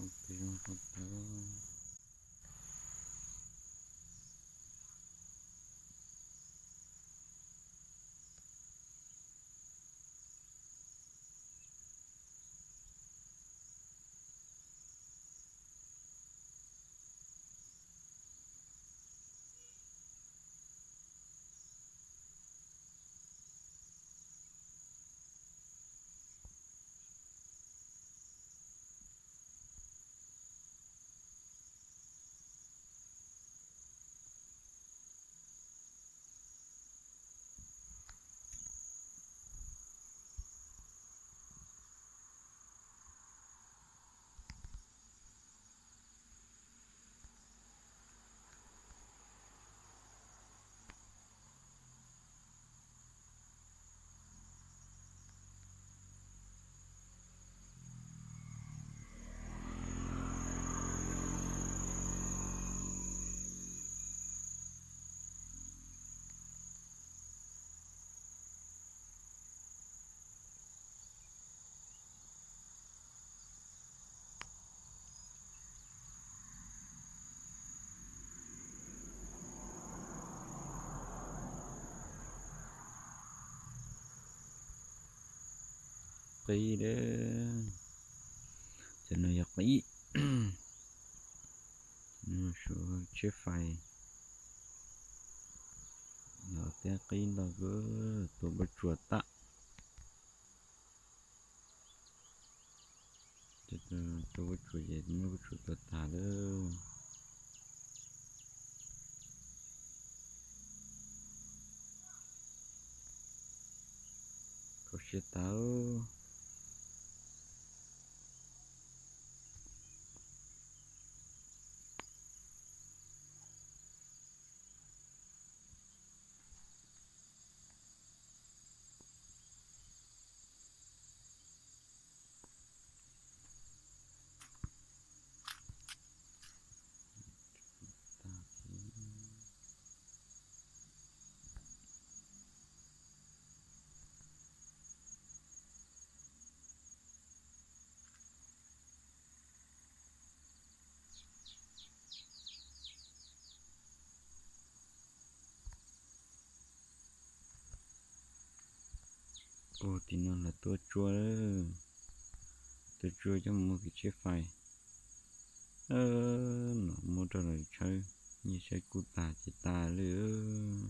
Peb zoo rau tawv. Qib lawm. Cov no yog qib. Suav tsheb fais. Los teb qib ntau kawg, tua npaj tsuas tag. Tua npaj tsuas ces muab npaj tsuas tua tag lawm. Kho siab tag. Ua tim no lawv tua tsua, tua tsua coj mus muag kev tsheb fais. No muab rau lawv tshawb, nyiaj tshawb kub tag ces tas lawm.